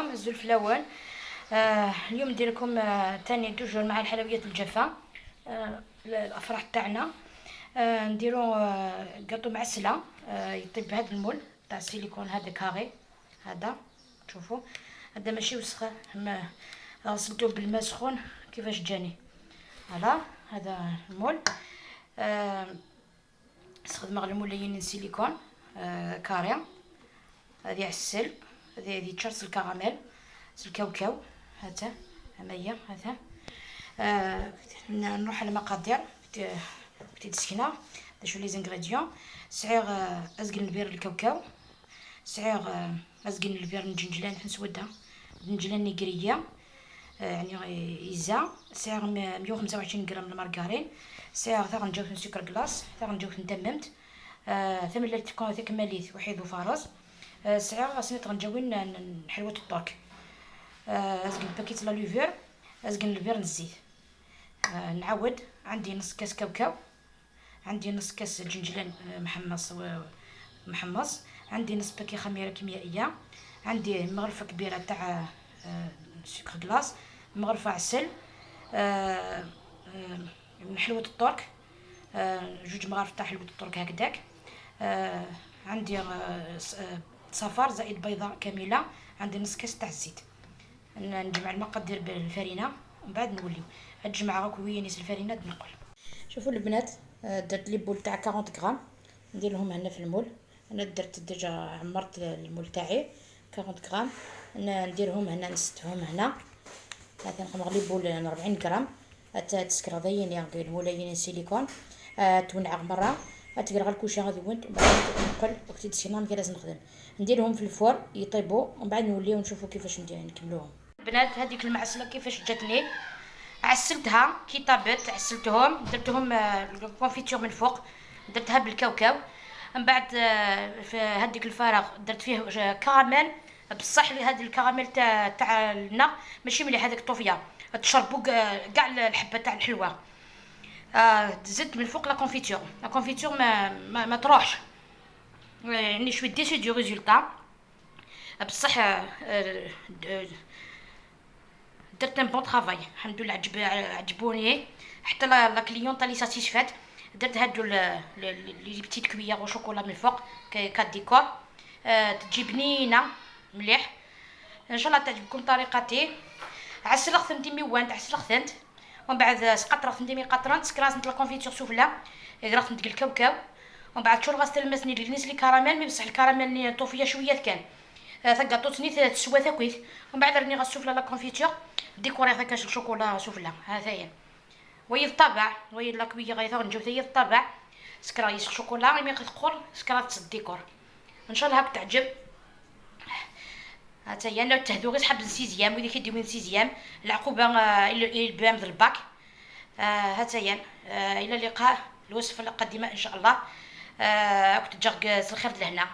عليكم الزلفلاون. اليوم ندير لكم تاني toujours مع الحلويات الجافه، الافراح تاعنا. نديرو كاطو معسله يطيب بهذا ال moule تاع السيليكون هذا carré. هذا شوفوا، هذا ماشي وسخ، غسلته بالماء سخون كيفاش جاني. voilà هذا ال moule، استخدم غير ال moule سيليكون carré. هذه عسل، هذه تشرس الكراميل الكاوكاو. هذا هي هذا. نروح على المقادير بتي سكنه شو les ingrédients. سعيغ ازقن البير الكاوكاو، سعيغ ازقن البير الجنجلان نسوده جنجلان نيكريه يعني إزا، سعر 125 غرام المارغرين، سعر ثغنجوت سكر glace، ثغنجوت نتممت، ثملت تكماليت وحيد وفارز، سعر سنة غنجاوين حلوة الترك، ازقن paquet la levure، ازقن البير الزيت. نعاود، عندي نص كاس كاوكاو، عندي نص كاس جنجلان محمص محمص، عندي نص paquet خميره كيميائيه، عندي مغرفه كبيرة تاع سكر glace، مغرفه عسل، من حلوة الترك، جوج مغارف تاع حلوة الترك هكذاك، عندي صفار زائد بيضة كامله، عندي نص كاس تاع الزيت. نجمع المقادير بالفرينه ومن بعد نوليو تجمع غاك وينيس الفرينة نقل. شوفوا البنات، درت les boules تاع 40 غرام، ندير لهم هنا في ال moule. انا درت déjà عمرت ال moule تاعي 40 غرام، نديرهم هنا، نستفهم هنا. هذا نخدم les boules 40 غرام. تسكر ضيين ال moule سيليكون، تونع مرة تقرا الكوشة غادي وانت نقل وقت تسينا كي لازم نخدم. نديرهم في ال four يطيبوا ومن بعد نوليو نشوفوا كيفاش ندير نكملوهم. بنات، هذيك المعسله كيفاش جاتني، عسلتها كي طابت، عسلتهم، درتهم confiture من فوق، درتها بالكاوكاو. من بعد في هذيك الفراغ درت فيه كراميل. بصح هذا الكراميل تاع النا ماشي مليح، هذاك طوفيه تشربوا كاع الحبة تاع الحلوه. زدت من فوق la confiture، la confiture ما تروحش، يعني شوية déçue du résultat. بصح درت un bon travail الحمد لله، عجبوني، حتى la cliente elle est satisfaite. درت هادو les petites cuillères chocolat من فوق ك ديكور، تجي بنينه مليح. ان شاء الله تعجبكم طريقتي. عسل خثنتي ميوان عسل خثنت، ومن بعد سقطرة خثنتي قطران سكراسنت la confiture سفلى غرا الكاوكاو، ومن بعد شو غاس تلمسني لي caramel mais بصح الكراميل طوفيه شوية كان ثقاطوتني تسوى ثاكويت. ومن بعد راني غنسفلى la confiture décorer ثاك الشوكولا سفلى. هذايا وهي الطابع وهي la cuillère غيث نجيو هي الطابع سكرا الشوكولا مي تقول سكرا الديكور. ان شاء الله هاك تعجب. هاتا هي انا تهدو غير صحاب ال sixième وديك يديو من sixième العقوبة ال BEM الباك. هاتا هي، الى اللقاء الوصفة القادمة ان شاء الله. كنت تجرق الخير لهنا.